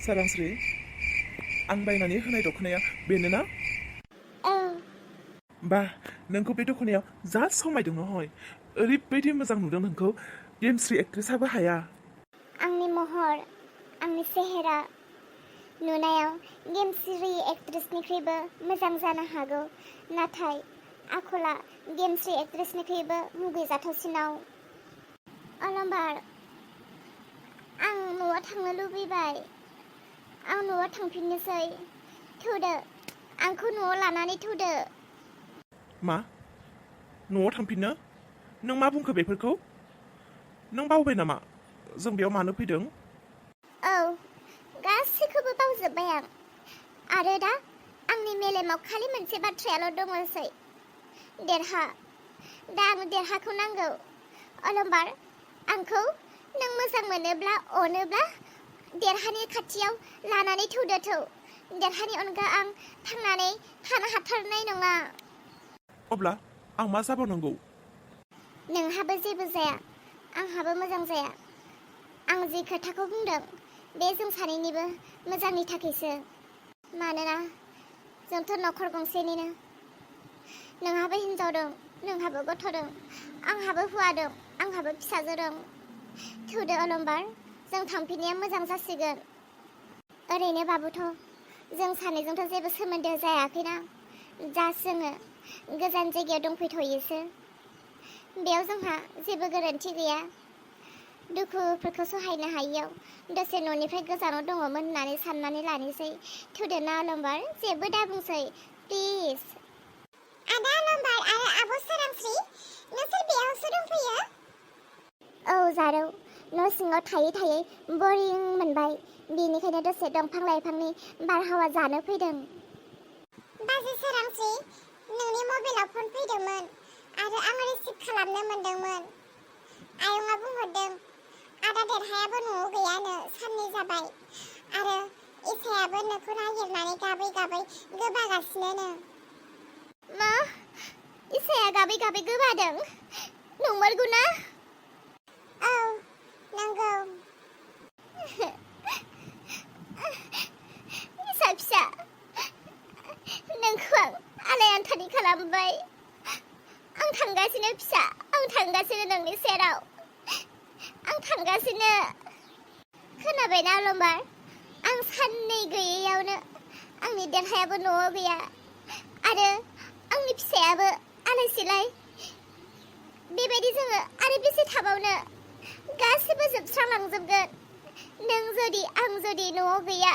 सारांस्रि आं बायनानै होनाय दख'नाया बेनो ना? औ। बा नोंखौ बे दख'नायाव जा समायदों नहय ओरैबायदि मोजां नुदों नोंखौ गेमस्रि एक्ट्रेसाबो हाया। आंनि महर आंनि सेहेरा नुनायाव गेमस्रि एक्ट्रेसनिख्रुइबो मोजां जानो हागौ, नाथाय आखला गेमस्रि एक्ट्रेसनिख्रुइबो मुगैजाथावसिनाव। अलंबार आं न'आव थांनो लुबैबाय। आं न'आव थांफिननोसै। थौदो आंखौ न'आव लानानै थौदो। मा? न'आव थांफिननो? नों मा बुंखो बेफोरखौ? नों बावबाय नामा जों बेयाव मानो फैदों? औ, गासैखौबो बावजोब्बाय आं। आरो दा आंनि मेलेमाव खालि मोनसे बाथ्रायाल' दङसै, देरहा। दा आं देरहाखौ नांगौ। अलंबार आंखौ नों मोजां मोनोब्ला अनोब्ला देरहानि खाथियाव लानानै थौदो थौ। देरहानि अनगा आं थांनानै थानो हाथारनाय नङा। अब्ला आं मा जाबावनांगौ? नोंहाबो जेबो जाया, आंहाबो मोजां जाया। आं जि खोथाखौ बुंदों बे जों सानैनिबो मोजांनि थाखायसो। मानोना जोंथ' न'खर गंसेनिनो। नोंहाबो हिन्जाव दं, नोंहाबो गथ' दं, आंहाबो हौवा दं, आंहाबो फिसाजो दं। थौदो अलंबार, जों थांफिननाया मोजां जासिगोन। ओरैनोबाबोथ' जों सानैजोंथ' जेबो सोमोन्दो जायाखैना। जास्ट जोङो गोजान जायगायाव दंफैथ'योसो। बेयाव जोंहा जेबो गोरोन्थि गैया। दुखुफोरखौ सहायनो हायियाव दसे न'निफ्राय गोजानाव दङमोन होननानै साननानै लानोसै। थौदो ना अलंबार, जेबो दा बुंसै प्लिज। आदा अलंबार आरो आब' सारांस्रि, नोंसोर बेयावसो दंफैयो? औ जारौ, न' सिङाव थायै थायै बरिं मोनबाय, बेनिखायनो दसे दंफां लाइफांनि बारहावा जानो फैदों। बाजै सारांस्रि, नोंनि मबाइलाव फन फैदोंमोन आरो आं रिसिभ खालामनो मोनदोंमोन। आयंआ बुंहरदों आदा देरहायाबो न'आव गैयानो, साननै जाबाय आरो इसायाबो नोंखौ नागिरनानै गाबै गाबै गोबागासिनो। मा? इसाया गाबै गाबै गोबादों? नंमारगौ ना? औ, नंगौ। इसा फिसा, नोंखौ आं आलायारन खालामबाय। आं थांगासिनो फिसा, आं थांगासिनो नोंनि सेराव। आं थांगासिनो। खोनाबायना अलंबार? आं साननै गैयैयावनो आंनि देरहायाबो न'आव गैया आरो आंनि फिसायाबो आलाय सिलाय। बेबायदि जोङो आरो बेसे थाबावनो? गासिबो जोबस्रांलांजोबगोन। नों जुदि आं जुदि न'आव गैया,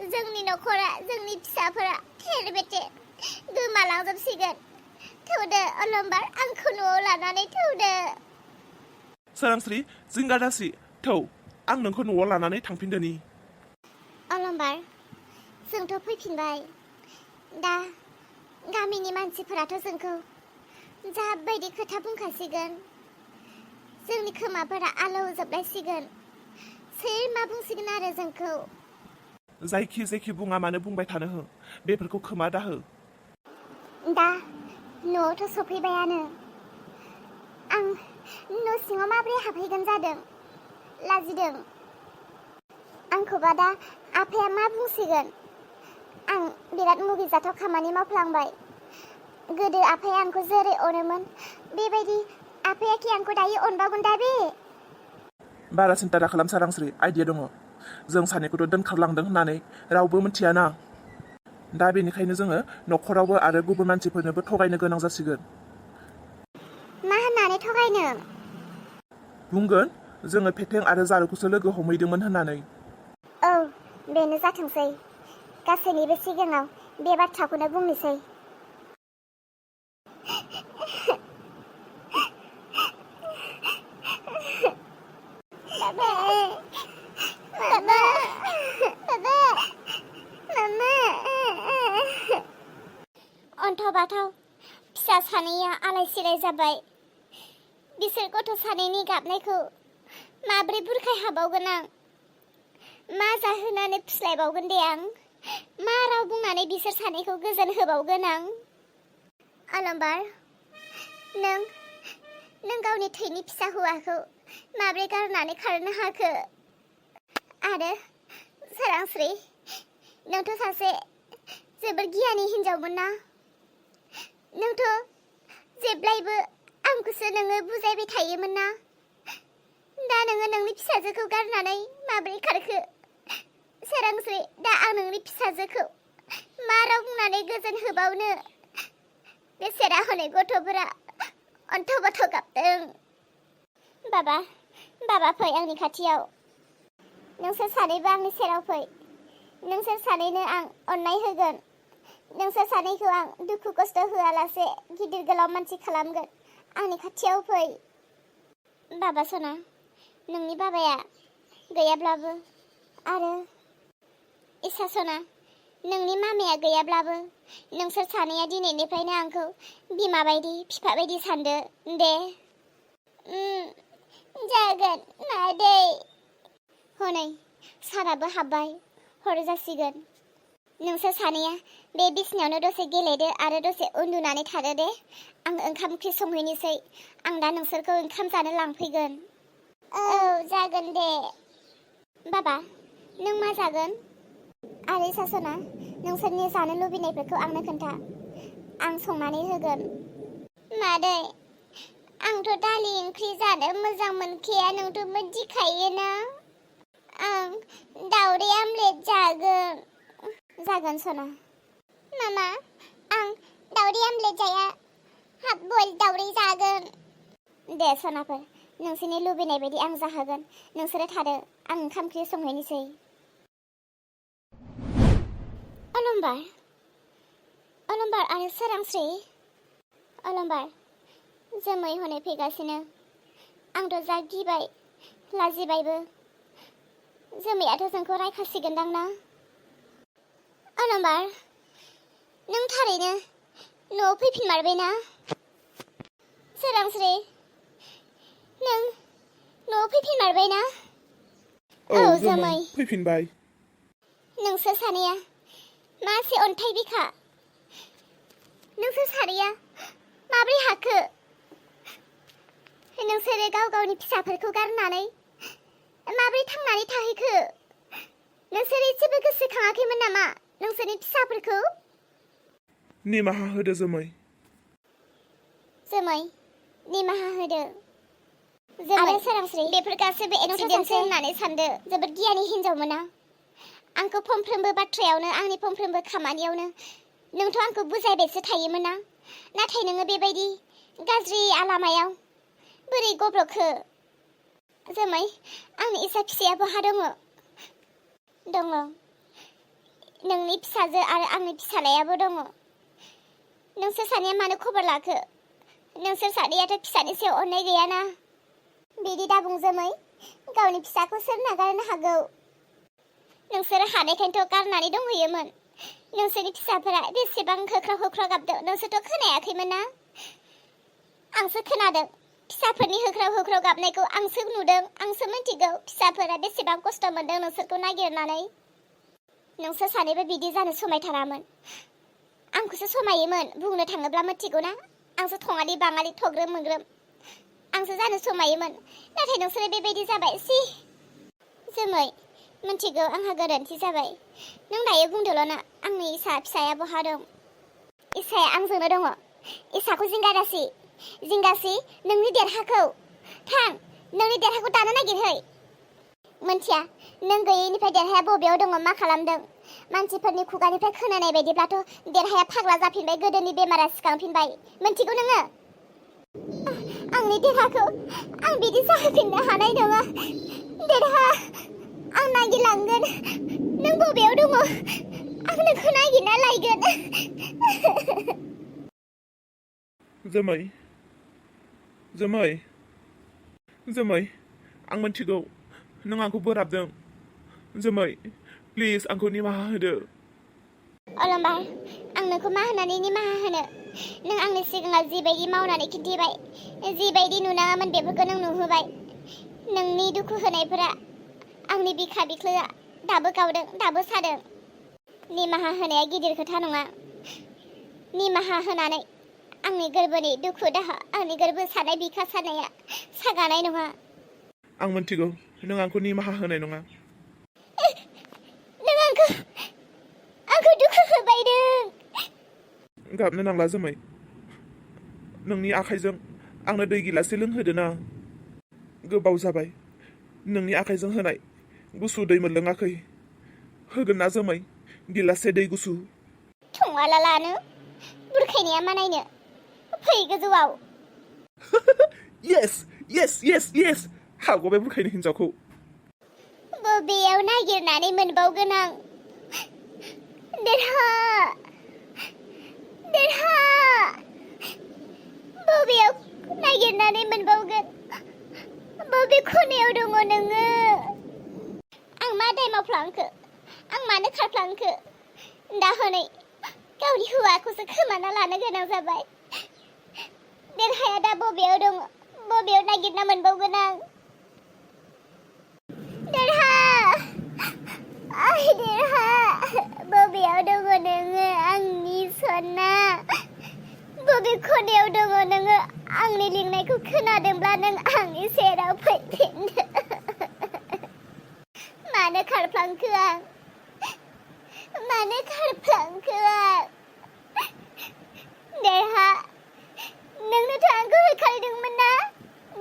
जोंनि न'खरा, जोंनि फिसाफोरा थेर बेथे गोमालांजोबसिगोन। थौदो अलंबार, आंखौ न'आव लानानै थौदो। सारांस्रि जिंगा दासि, थौ आं नोंखौ न'आव लानानै थांफिनदोनि। अलंबार जोंथ' फैफिनबाय। दा गामिनि मानसिफोराथ' जोंखौ जाबायदि खोथा बुंखासिगोन, जोंनि खोमाफोरा आलौजोबलायसिगोन। सोर मा बुंसिगोन आरो जोंखौ? जायखि बुङा मानो बुंबाय थानो हो, बेफोरखौ खोमा दाहो। दा न'आवथ' सफैबायानो। आं न' सिङाव माबोरै हाबहैगोन जादों, लाजिदों। आंखौबा दा आफाया मा बुंसिगोन? आं बिराद मुगैजाथाव खामानि मावफ्लांबाय। गोदो आफाया आंखौ जेरै अनोमोन बेबायदि आफाया कि आंखौ दायो अनबावगोन दा बे? बारा सिन्था दा खालाम सारांस्रि, आइडिया दङ। जों सानैखौथ' दोनखारलांदों होननानै रावबो मिथियाना। दा बेनिखायनो जोङो न'खरावबो आरो गुबुन मानसिफोरनोबो थगायनो गोनां जासिगोन। मा होननानै थगायनो? बुंगोन जोङो फेथें आरो जारुखौसो लोगो हमहैदोंमोन होननानै। औ, बेनो जाथोंसै। गासैनिबो सिगाङाव बे बाथ्राखौनो बुंनोसै। बाबा, बाबा, बाबा, मामा। अन्थाव-बाथाव फिसा सानैया आलाय सिलाय जाबाय। बिसोर गथ' सानैनि गाबनायखौ माब्रै बुरखाय हाबावगोन आं? मा जाहोनानै फुस्लायबावगोन दे आं? मा राव बुंनानै बिसोर सानैखौ गोजोन होबावगोन आं? अलंबार, नों गावनि थैनि फिसा हौवाखौ माब्रै गारनानै खारनो हाखो? आरो सोरांस्रि नोंथ' सासे जोबोर गियानि हिन्जावमोन ना नोंथ' जेब्लायबो आंखौसो नोङो बुजायबाय थायोमोन ना दा नोङो नोंनि फिसाजोखौ गारनानै माबोरै खारखो सोरांस्रि दा आं नोंनि फिसाजोखौ मा राव बुंनानै गोजोन होबावनो बेसेरा हनै गथ'फोरा अन्थ' गथ' गाबदों बाबा फै आंनि खाथियाव नोंसोर सानैबो आंनि सेराव फै नोंसोर सानैनो आं अननाय होगोन नोंसोर सानैखौ आं दुखु खस्थ' होआलासे गिदिर गोलाव मानसि खालामगोन आंनि खाथियाव फै बाबा सना नोंनि बाबाया गैयाब्लाबो आरो इसा सना नोंनि मामाया गैयाब्लाबो नोंसोर सानैया दिनैनिफ्रायनो आंखौ बिमा बायदि बिफा बायदि सानदो दे जागोन मादै हनै सानाबो हाबबाय हर जासिगोन नोंसोर सानैया बे बिसिनायावनो दसे गेलेदो आरो दसे उन्दुनानै थादो दे आं ओंखाम ओंख्रि संहैनोसै आं दा नोंसोरखौ ओंखाम जानो लांफैगोन औ जागोन दे बाबा नों मा जागोन आरो सासना नोंसोरनि जानो लुबैनायफोरखौ आंनो खोन्था आं संनानै होगोन मादै आंथ' दालि ओंख्रि जानो मोजां मोनखाया नोंथ' मिथिखायोना आं दावदै आमलेट जागोन सना मामा आं दावदै आमलेट जाया हाफ बइल दावदै जागोन दे सनाफोर नोंसोरनि लुबैनाय बायदि आं जाहोगोन नोंसोरो थादो आं ओंखाम ओंख्रि संहैनोसै अलंबार आरो सोरांस्रि अलंबार जोमै हनै फैगासिनो आंथ' जा गिबाय लाजिबायबो जोमैयाथ' जोंखौ रायखासिगोनदां ना अलंबार नों थारैनो न'आव फैफिनमारबायना सोरांस्रि नों न'आव फैफिनमारबायना औ जोमै फैफिनबाय नोंसोर सानैया मासे अन्थाइ बिखा नोंसोर सानैया माब्रै हाखो नोंसोरो गाव गावनि फिसाफोरखौ गारनानै माब्रै थांनानै थाहैखो नोंसोर एसेबो गोसोखाङाखैमोन नामा नोंसोरनि फिसाफोरखौ निमाहा होदो जोमै निमाहा होदो जोमै सोरांस्रि बेफोर गासैबो एक्सिडेन्टसो होननानै सानदो जोबोद गियानि हिन्जावमोना आंखौ फंफ्रोमबो बाथ्रायावनो आंनि फंफ्रोमबो खामानियावनो नोंथ' आंखौ बुजायबायसो थायोमोन ना नाथाय नोङो बेबायदि गाज्रि आलामायाव बोरै गब्र'खो जोमै आंनि इसा फिसाया बहा दङ नोंनि फिसाजो आरो आंनि फिसालायाबो दङ नोंसोर सानैया मानो खबर लाखो नोंसोर सानैयाथ' फिसानि सायाव अननाय गैयाना बिदि दाबुं जोमै गावनि फिसाखौ सोर नागारनो हागौ नोंसोर हानायखायनोथ' गारनानै दंहैयोमोन नोंसोरनि फिसाफोरा बेसेबां होख्राव गाबदों नोंसोरथ' खोनायाखैमोन ना आंसो खोनादों फिसाफोरनि होख्राव गाबनायखौ आंसो नुदों आंसो मिथिगौ फिसाफोरा बेसेबां खस्थ' मोनदों नोंसोरखौ नागिरनानै नोंसोर सानैबो बिदि जानो समायथारामोन आंखौसो समायोमोन बुंनो थाङोब्ला मिथिगौ ना आंसो थङालि बाङालि थग्रोम मोग्रोम आंसो जानो समायोमोन नाथाय नोंसोरो बेबायदि जाबाय सि जोमै मिथिगौ आंहा गोरोन्थि जाबाय नों दायो बुंदोल' ना आंनि इसा फिसाया बहा दं इसाया आंजोंनो दङ इसाखौ जिंगासि नोंनि देरहाखौ थां नोंनि देरहाखौ दानो नागिरहै मोनथिया नों गैयैनिफ्राय देरहाया बबेयाव दङ मा खालामदों मानसिफोरनि खुगानिफ्राय खोनानाय बायदिब्लाथ' देरहाया फाग्ला जाफिनबाय गोदोनि बेमारा सिखांफिनबाय मिथिगौ नोङो आंनि देरहाखौ आं बिदि जाहोफिननो हानाय नङा देरहा आं नागिरलांगोन नों बबेयाव दङ आं नोंखौ नागिरना लायगोन जोमै आं मिथिगौ नों आंखौ बोराबदों जोमै प्लिज आंखौ निमाहा होदो अलंबार आं नोंखौ मा होननानै निमाहा होनो नों आंनि सिगाङाव जिबायदि मावनानै खिन्थिबाय जिबायदि नुनाङामोन बेफोरखौ नों नुहोबाय नोंनि दुखु होनायफोरा आंनि बिखा बिख्लोआ दाबो गावदों दाबो सादों निमाहा होनाया गिदिर खोथा नङा निमाहा होनानै आंनि गोरबोनि दुखु दाहा आंनि गोरबो सानाय बिखा सानाया सागानाय नङा आं मिथिगौ नों आंखौ निमाहा होनाय नङा नों गाबनो नांला जोमै नोंनि आखाइजों आंनो दै गिलाससे लोंहोदो ना गोबाव जाबाय नोंनि आखाइजों होनाय गुसु दै मोनलोङाखै होगोन ना जोमै गिलाससे दै गुसु थंआला लानो बुरखायनाया मा नायनो फै गोजौआव येस येस येस येस हागौ बे बुरखायनो हिन्जावखौ बबेयाव नागिरनानै मोनबावगोन आं देरहा देरहा बबेयाव नागिरनानै मोनबावगोन बबे खनायाव दङ नोङो आं मा दाय मावफ्लांखो आं मानो खारफ्लांखो दा हनै गावनि हौवाखौसो खोमाना लानो गोनां जाबाय देरहाया दा बबेयाव दङ बबेयाव नागिरना मोनबावगोन आं देरहा आइ देरहा बबेयाव दङ नोङो आंनि सना बबे खनायाव दङ नोङो आंनि लिंनायखौ खोनादोंब्ला नों आंनि सेराव फैफिनदो मानो खारफ्लांखो आं मानो खारफ्लांखो आं देरहा नोंनोथ' आंखौ होखारदोंमोन ना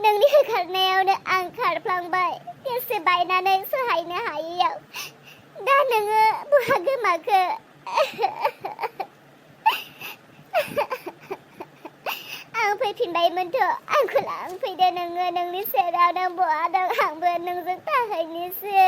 नोंनि होखारनायावनो आं खारफ्लांबाय गोसो बायनानै सहायनो हायैयाव दा नोङो बहा गोमाखो आं फैफिनबायमोनथ' आंखौ लांफैदो नोङो नोंनि सेराव नों बहा दं आंबो नोंजों थाहैनोसै